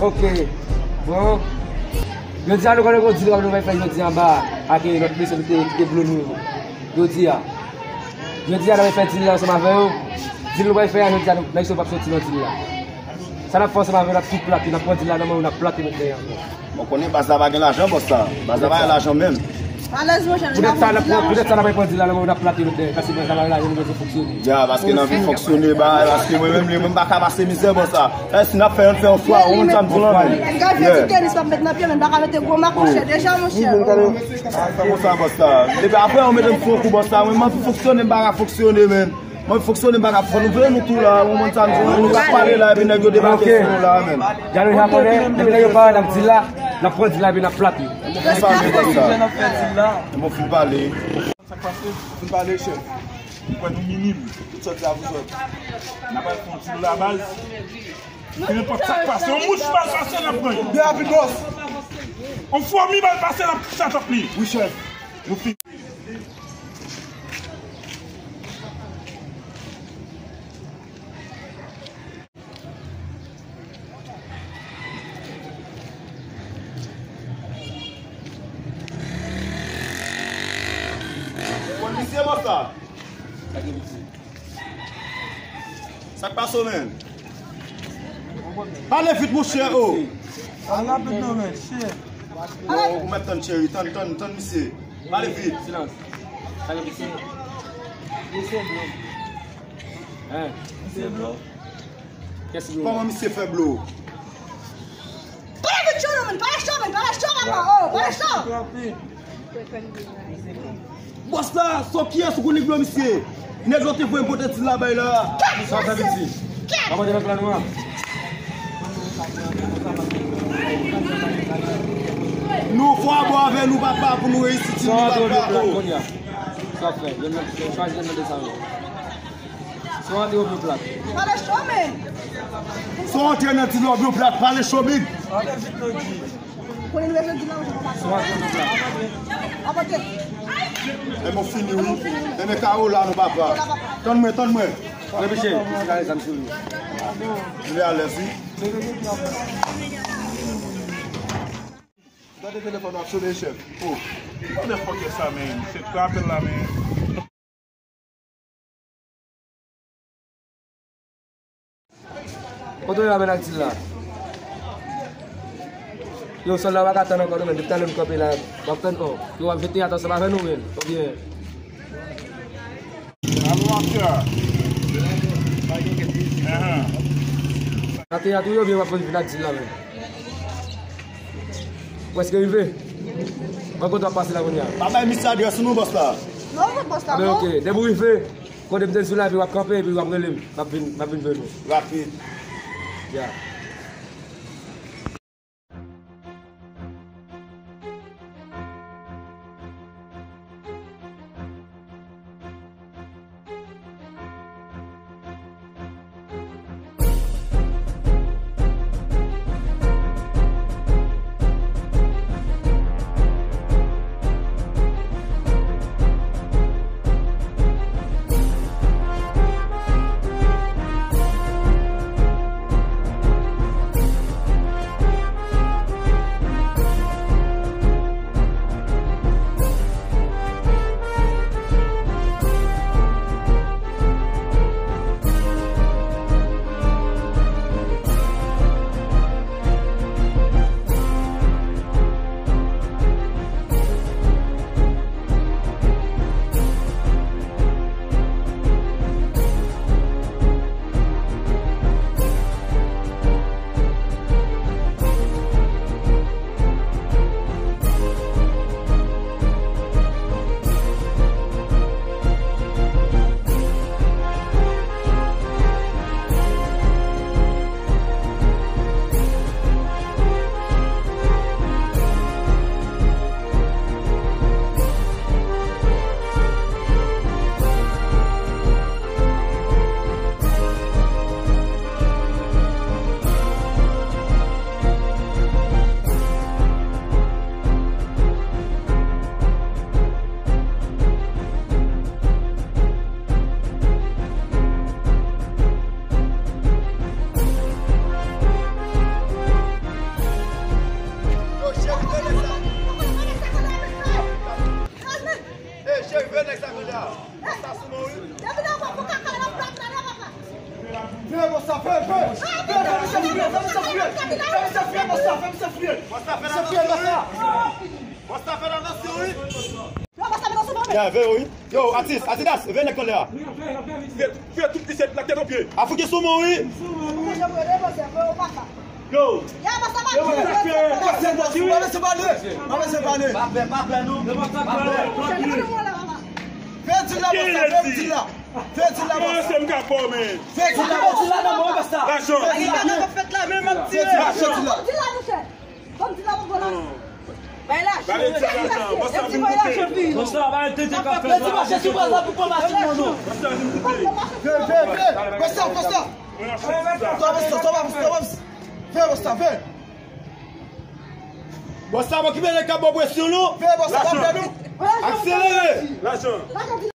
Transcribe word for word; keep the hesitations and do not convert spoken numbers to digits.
Ok. Bon. Jodi a nou konnen gon dil nou pral fè jodi a anba ak lòt mesye ki te, ki te blo nou yo. Jodi a. Jodi a n ap fè dil la ansanm avè yo. Dil nou pral fè a jodi a, nèg sa yo p ap soti nan dil la. Sa n ap fè ansanm avè yo, n ap tout plate, n ap pran dil la nan men yo, n ap plate met dèyè ankò. Bon, konnen baz la pa gen lajan, bòs la. Baz la pa gen lajan menm. Alèz, monchè, poutèt sa, n ap pran, poutèt sa, n ap pran dil la nan men yo, n ap plate met dèyè, paske baz la pa gen lajan, nou bezwen fonksyone. Ya, paske n anvi fonksyone, ba, paske mwen menm, li menm, m pa ka pase mizè, bòs la. E, si n ap fè, ann fè yon swa, ou konn sa m di w la, men. Gade ti tenis, pa met nan pye, men, m pa ka mete gwo mak, monchè, deja, monchè. Fè konsa, bòs la. Depi apre, ou mete m sou yon kou, bòs la, mwen, m anvi fonksyone, m pa ka fonksyone, men. Mwen fonksyone, m pa ka fò nou vle nou tou la, ou konprann sa m di w, nou ka pale la, epi nèg yo debake sou nou la, men. Jan nou ja konnen, depi nèg yo pale, n ap di la, n ap pran di la, epi n ap plate. Konsa, men, konsa. Bon, fin pale. Sa k pase? Fin pale, chèf. Ou kwè nou minim? Tout sòti a pou sòti. N ap al fè yon ti labaz. Nenpòt sa k pase, yon mouch mal pase, n ap pran li. Byen rapid, bòs. Yon fwomi mal pase, n ap chat up li. Wi, chèf. Nou fin. Konn misye, bòs la? Sa k pase w, men? Pale vit, monchè, o! Pale rapid non, men, chè. Ou mèt tann, cheri, tann, tann, tann misye. Pale vit. Silans. Sa gen misye? Misye blo. Hein? Misye blo. Kès blo? Kòman misye fè blo? Pale vit, cho non, men, pale cho, men, pale cho, papa, o, pale cho. Bòs la, sou kiyès ou konn li blo misye? Nèg yo te voye pote ti labay la. Sa fè piti. Papa te nan plan nou an. Nou fò a bò avè nou, papa, pou nou reyisi ti nou, papa. Sa w ap fè? Yo nan, yo chwazi nan de sa yo. Sa w antre yo blo plat. Pale cho, men. Sa w antre nan ti lò blo plat, pale cho, big. Konnen nou bezwen di la, ou papa. Apote. E mwen fini, wi. E men kawo la, nou papa. Tann mwen, tann mwen. Repiche, se kare zam sou li. Li alèz, wi. Gade telefòn nan ap sone, chèf. O. Ki motherfucker sa, men? Se kwa apèl la, men? Kote w ye la, men, ak dil la? Yo, sòlda pa ka tann ankò non, men, depi talè m kanpe la, m ap tann, o. Yo, w ap jete yat ansanm avè nou, men, oubyen? Alo, master. Enhen. Sa te yat ou ye oubyen w ap vin ak dil la, men? Prèske rive. Mwen kote w ap pase la kounye a. Pa bay misye adrès ou non, bòs la. Non, non, bòs la, non. Enben, ok. Depi w rive, kote m te di w la, epi w ap kanpe, epi w ap rele m. M ap vin, m ap vin jwenn ou. Rapid. Ya. Fè bòs sa, fè, fè. Fè, fè misye fouye, fè misye fouye. Fè misye fouye, bòs sa, fè misye fouye. Bòs sa, fè atansyon, wi. Bòs sa, fè atansyon, wi. Ya, veye, wi. Yo, atis, Adidas, veye nèg anlè a. Fè, fè tout misye lakèt an pye. Afouke sou mwen, wi. Yo. Yo, sa k fè? Pase bòs, pa lese pale. Pa lese pale. Pa pè, pa pè, non. Pa pè. Fè di la, bòs sa, fè di la. Fè di la, bòs sa. Fè di la, bòs sa. Fè di la, bòs sa. Lajan. Fè di la. Fè di la, fè di la. Fè di la, bòs sa. Bay lajan. Bay lajan, bòs sa vin koupe. Bòs sa, bay tete ka fè. Mete mache sou bòs la pou pran machin nan, non. Bòs sa vin koupe. Fè, fè, fè. Bòs sa, bòs sa. Fè bòs sa, fè bòs sa. Fè. Bòs sa, pa okipe nèg k ap ba w presyon, non. Fè bòs sa, pa pè, non. Akselere. Lajan.